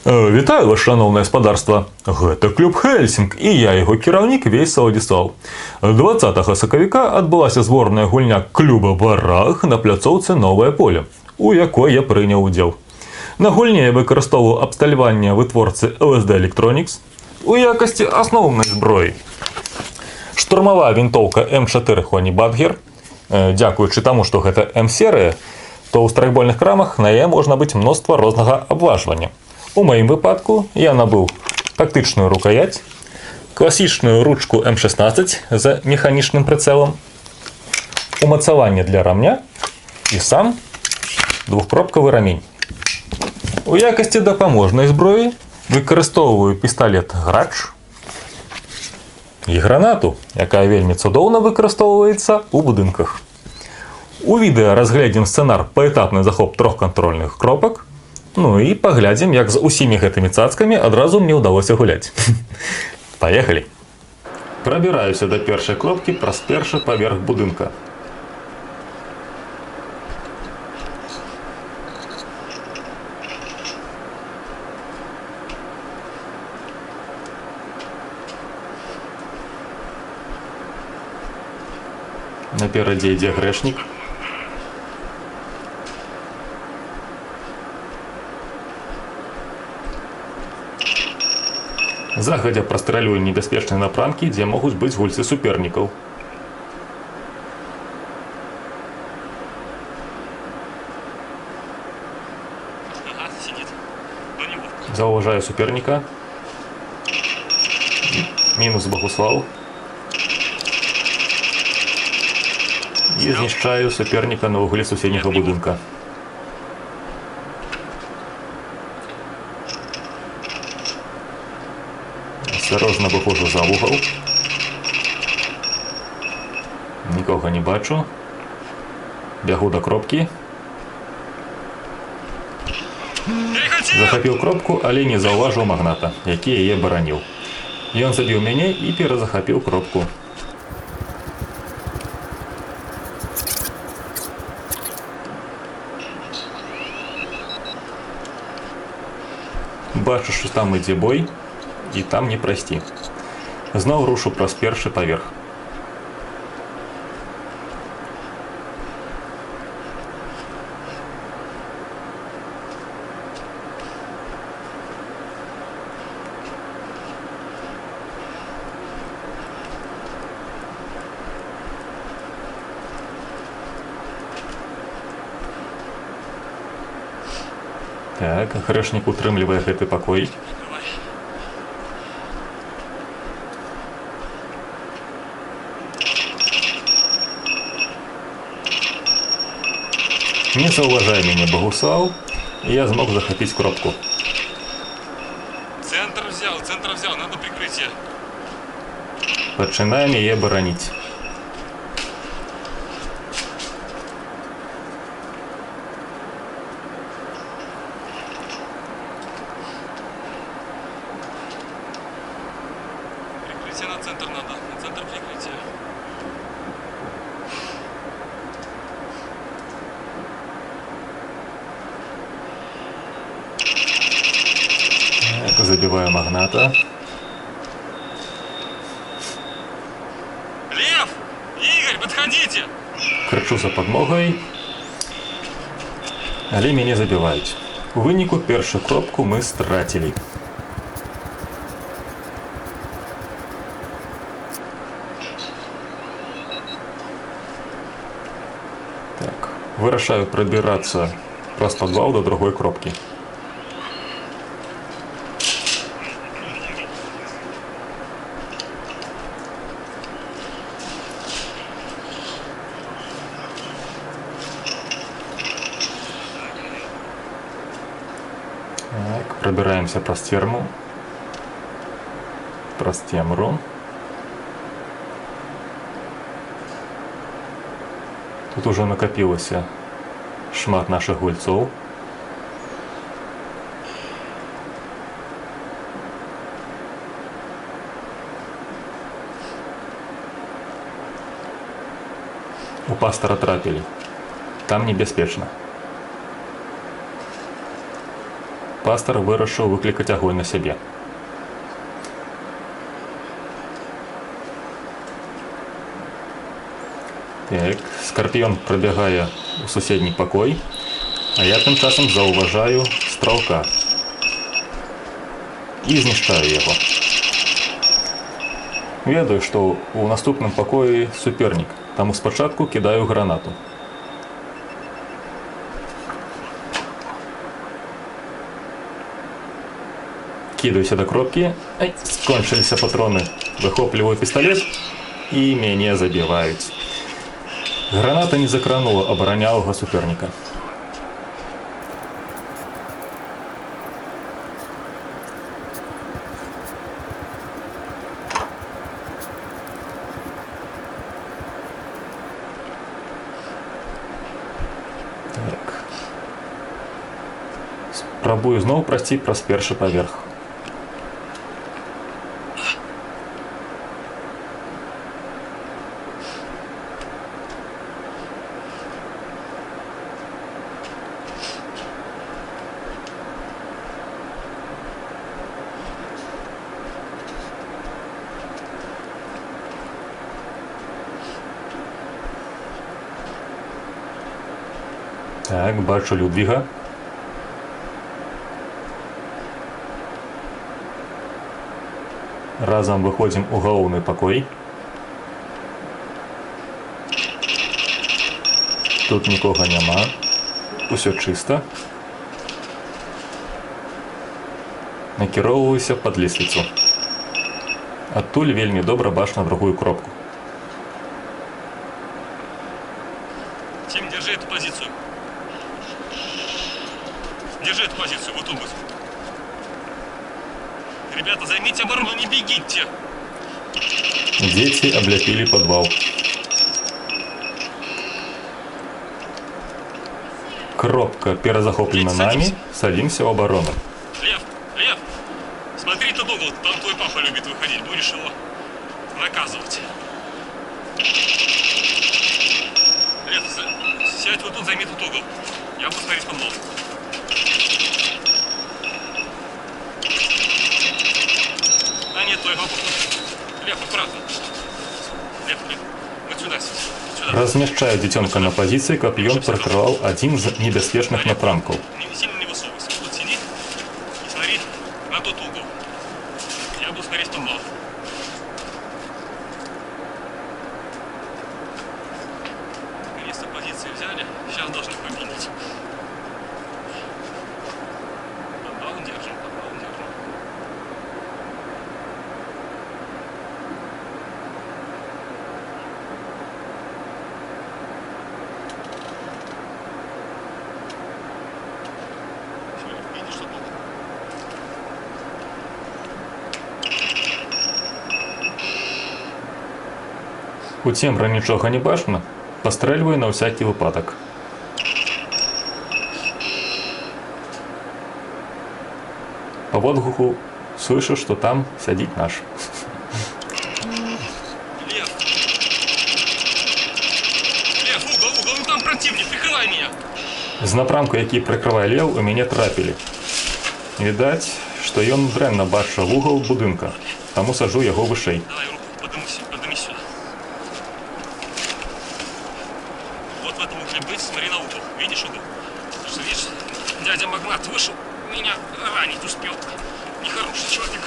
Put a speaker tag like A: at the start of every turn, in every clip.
A: Вітаю вас, шаноўнае спадарства. Гэта клуб Хельсінг, і я яго кіраўнік Вейса Уладзіслаў. 20 сакавіка адбылася зборная гульня клуба «Вараг» на пляцоўцы «Новае поле», у якой я прыняў удзел. На гульне я выкарыстоўваў абсталяванне вытворцы LSD Electronics у якасці асноўнай зброі. Штурмавая вінтоўка М4 Honey Badger. Дзякуючы таму, што гэта М-серыя, то ў страйкбольных крамах на яе можна набыць мноства рознага абважвання. У маім выпадку я набыў тактычную рукаяць, класічную ручку М16 з механічным прыцэлам, умацаванне для рамня і сам двухкропкавы рамень. У якасці дапаможнай зброі выкарыстоўваю пісталет «Грач» і гранату, якая вельмі цудоўна выкарыстоўваецца ў будынках. У відэа разгледзім сцэнар паэтапны захоп трох кантрольных кропак, ну і паглядзім, як з усімі гэтымі цацкамі адразу мне ўдалося гуляць. Паехалі! Прабіраюся да першай кропкі праз першы паверх будынка. Наперадзе ідзе грэшнік. Загадзя прастрэльваю небяспечныя напрамкі, дзе могуць быць гульцы супернікаў.
B: Ага, сидит. До него.
A: Заўважаю суперніка. Мінус Богуслаў. І знішчаю суперніка на вугле суседняга будынка. Асцярожна выходжу за вугал. Нікога не бачу. Бягу да кропкі.
B: Перехватил!
A: Захапіў кропку, але не заўважыў магната, які яе бараніў. Ён забіў мяне і перазахапіў кропку. Бачу, што там ідзе бой, і там не прайсці. Зноў рушу праз першы паверх. Так, грэшнік утрымлівае гэты пакой.
B: Давай.
A: Не заўважае мяне Богуслаў, і я змог захапіць кропку.
B: Центр взял, надо прикрытие.
A: Пачынаем яе бараніць.
B: Прикрытие на центр надо, на центр прикрытие.
A: Так, забіваю магната.
B: Лев! Игорь, подходите!
A: Крычу за падмогай, але мяне забіваюць. У выніку першую кропку мы страцілі. Так, вырашаю прабірацца праз падвал да другой кропкі. Так, прабіраемся праз терму. Праз темру. Тут ужо накапілася шмат нашых гульцоў. У пастора трапілі. Там небяспечна. Пастар вырашыў выклікаць агонь на сябе. Так, Скарпіён прабягае ў суседні пакой, а я тым часам заўважаю стралка і знішчаю яго. Ведаю, што ў наступным пакоі супернік, таму спачатку кідаю гранату. Кідаюся да кропкі. Ай, скончыліся патроны. Выхопліваю пісталет і мяне забіваюць. Граната не закранула абаранялага суперніка. Так. Спрабую зноў прайсці праз першы паверх. Так, бачу Людвіга. Разам выходзім у галоўны пакой. Тут нікога няма. Усё чыста. Накіроўваюся пад лесвіцу. Адтуль вельмі добра бачна другую кропку.
B: Тим, держи эту позицию. Держи эту позицию, вот тут будь. Ребята, займите оборону, не бегите!
A: Дети облепили подвал. Кропка перезахоплена нами, садимся в оборону.
B: Лев, Лев, смотри тот угол, там твой папа любит выходить, будешь его наказывать. Лев, сядь вот тут, займи тот угол. Я буду смотреть подвал. А нет, твой папа. Лев, аккуратно. Лев, Лев, вот сюда сядь. Сюда.
A: Размяшчаю дзіцёнка на пазіцыі, каб ён пракрываў адзін з небяспечных напрамкаў.
B: Не, сильно не высовывайся. Вот сиди и смотри на тот угол. Я буду смотреть подвал. Наконец-то позиции взяли. Сейчас должны победить. Подвал держим, подвал держим. Видишь, что было?
A: У цемры нічога не бачна, пастрэльваю на ўсякі выпадак. Па водгуку слышу, што там сядзіць наш.
B: Лев! Лев, угол, угол, ну там противник, прикрывай меня!
A: З напрамку, які прыкрывае Леў, у мяне трапілі. Відаць, што ён дрэнна бачыў вугал будынка, таму саджу яго вышэй.
B: Давай руку, поднимись, поднимись сюда. Вот в этом угле быть, смотри на угол. Видишь угол? Что, видишь, дядя Магнат вышел, меня ранить успел. Нехороший человек.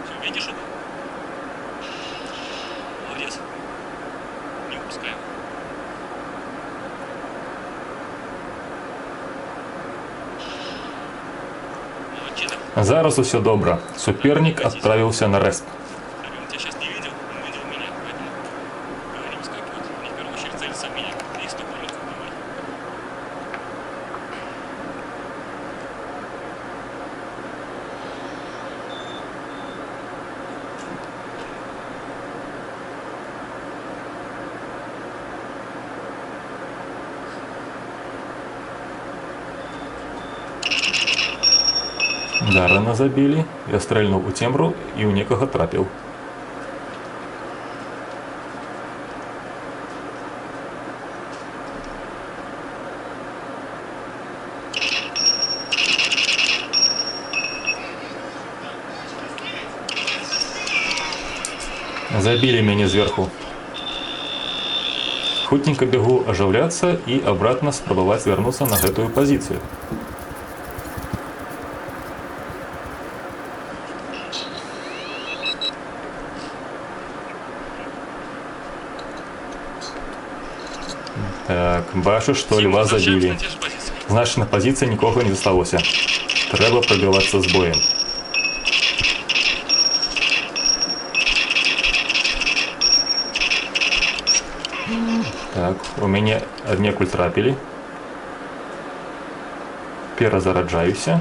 B: Все, видишь угол? Молодец. Не упускай его. Молодчина.
A: Зараз усё добра. Супернік адправіўся на рэсп.
B: Он тебя сейчас не видел, он видел меня, поэтому когда они выскакивают, они в первую очередь целятся в меня. И спокойно убивай.
A: Дарэна забілі, я стрэльнуў у цемру і ў некага трапіў. Забілі мяне зверху. Хутенька бегу ажыўляцца і обратно спрабаваць вярнуцца на гэтую пазіцыю. Так, бачу, што
B: Тим,
A: льва
B: возвращаемся
A: забілі.
B: на те же позиции.
A: Значыць, на пазіцыі нікога не засталося. Трэба прабівацца з боем. Так, у мяне аднекуль трапілі. Перазараджаюся.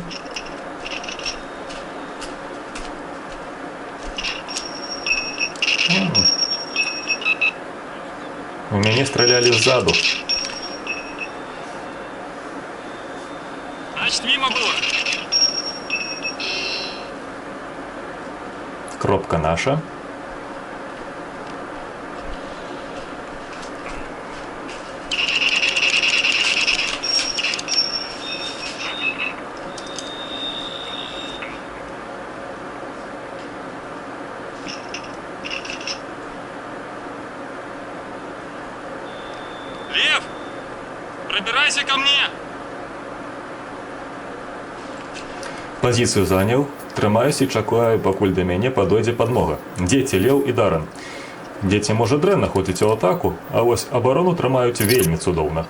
A: У мяне стралялі ззаду.
B: Значит, мимо было.
A: Кропка наша.
B: Лев, пробирайся ко мне.
A: Пазіцыю заняў, трымаюся і чакаю, пакуль да мяне падойдзе падмога. Дзеці Леў і Дарэн. Дзеці, можа, дрэнна ходзяць у атаку, а вось абарону трымаюць вельмі цудоўна.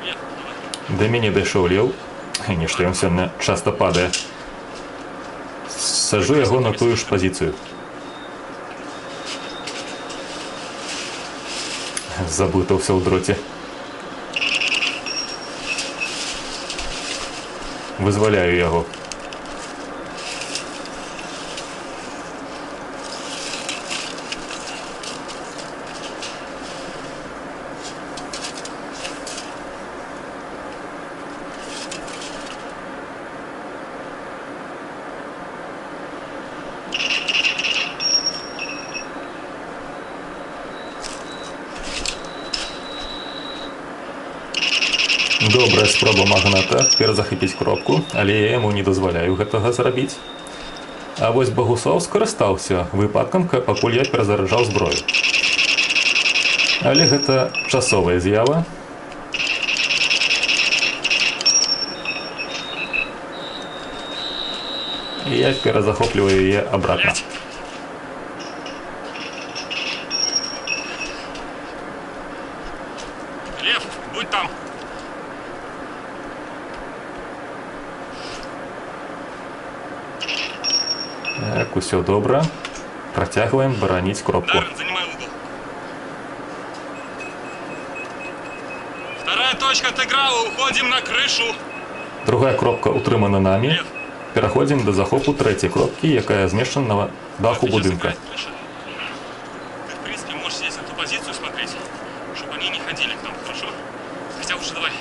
B: Лев, давай.
A: Да мяне дайшоў Леў. Нешта ён сёння часта падае. Сажу яго на тую ж пазіцыю. Заблытаўся ў дроце. Вызваляю яго. Добрая спроба магната перазахапіць кропку, але я яму не дазваляю гэтага зрабіць. А вось Багуслаў скарыстаўся выпадкам, пакуль я перазараджаў зброю. Але гэта часовая з'ява. І я перазахопліваю яе обратно.
B: Блядь. Лев, будь там.
A: Так, усё добра. Працягваем бараніць кропку.
B: Даррен, занимай угол. Вторая точка отыграла, уходим на крышу.
A: Другая кропка утрымана намі.
B: Лев,
A: Пераходзім да захопу трэцяй кропкі, якая змешчана на даху
B: сейчас
A: будынка.
B: играет крыша. Ты, в принципе, можешь здесь эту позицию смотреть, чтобы они не ходили к нам, хорошо? Хотя уже давай.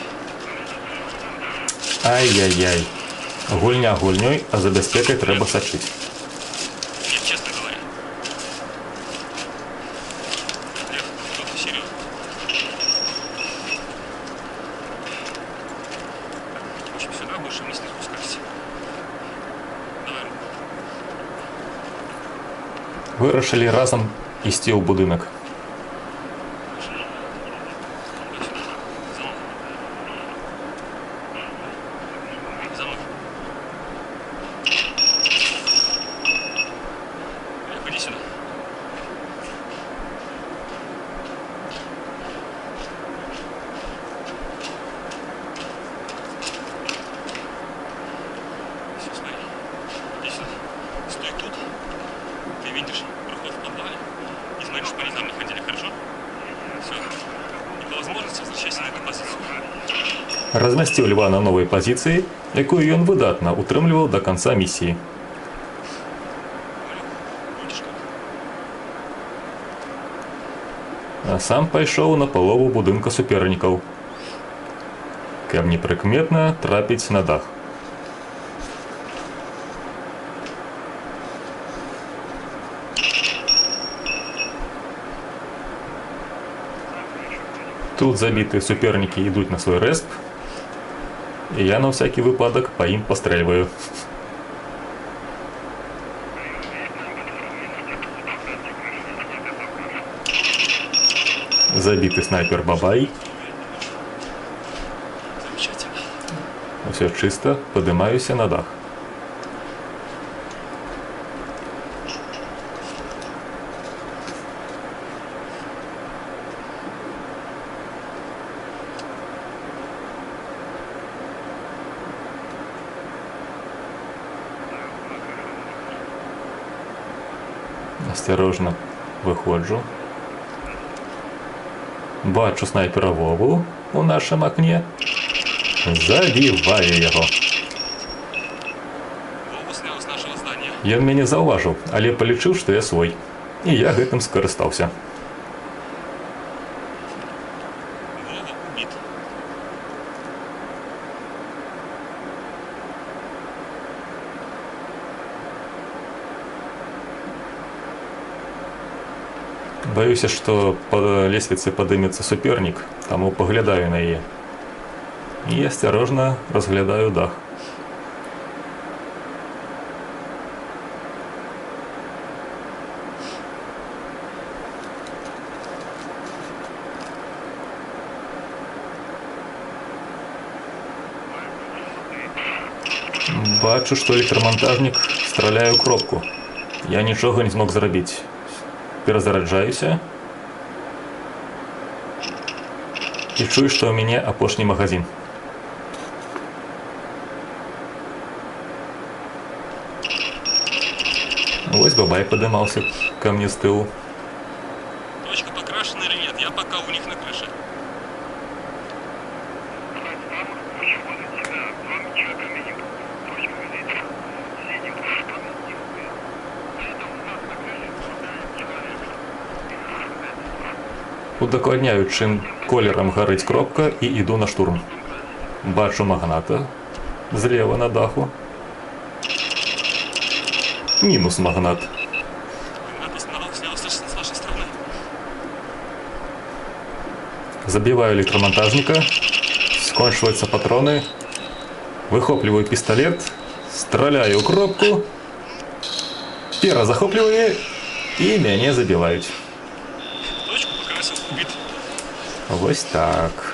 A: Ай-яй-яй. Гульня гульнёй, а за бяспекай трэба сачыць.
B: Нет, честно говоря. Лев, тут серьезно. В общем, сюда больше вниз не спускайся. Давай руку.
A: Вырашылі разам ісці ў будынак.
B: Давай сюда. За мной. За мной. Лев, иди сюда. Все, смотри. Иди сюда. Стой тут. Ты видишь проход в подвале. И смотри, чтобы они там не ходили, хорошо? Все. И по возможности возвращайся на эту позицию.
A: Размясціў льва на новай пазіцыі, якую ён выдатна утрымліваў да канца місіі.
B: Говорю, будешь как?
A: А сам пайшоў на палову будынка супернікаў. Каб непрыкметна трапіць на дах. Тут забітыя супернікі ідуць на свой рэсп. І я на всякий выпадак па ім пастрэльваю. Забіты снайпер Бабай.
B: Замечательно.
A: Усё чыста, падымаюся на дах. Асцярожна выходжу. Бачу снайпера Вову у нашым акне. Забіваю яго.
B: Вову снял с нашего здания.
A: Ён мяне заўважыў, але палічыў, што я свой. І я гэтым скарыстаўся.
B: Вова убит.
A: Баюся, што па лесвіцы падымецца супернік, таму паглядаю на яе. І асцярожна разглядаю дах. Бачу, што электрамантажнік страляе ў кропку. Я нічога не змог зрабіць. Перазараджаюся. І чую, што ў мяне апошні магазін. Вось Бабай падымаўся ка мне з тылу.
B: Точка покрашена или нет? Я пока у них на крыше.
A: Удакладняю, чым колерам гарыць кропка, і іду на штурм. Бачу магната злева на даху. Мінус магнат.
B: Надо снял с нашей стороны.
A: Забіваю электрамантажніка. Скончваюцца патроны. Выхопліваю пісталет. Страляю ў кропку. Перазахопліваю, і мяне забіваюць.
B: Точку покрасил, убит.
A: Вось так.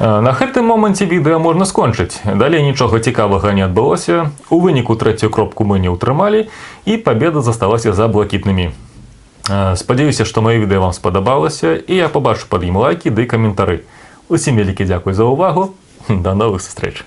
A: На гэтым моманце відэа можна скончыць. Далей нічога цікавага не адбылося. У выніку трэцюю кропку мы не ўтрымалі, і пабеда засталася за блакітнымі. Спадзяюся, што маё відэа вам спадабалася, і я пабачу пад ім лайкі ды каментары. Усім вялікі дзякуй за ўвагу. Да новых сустрэч.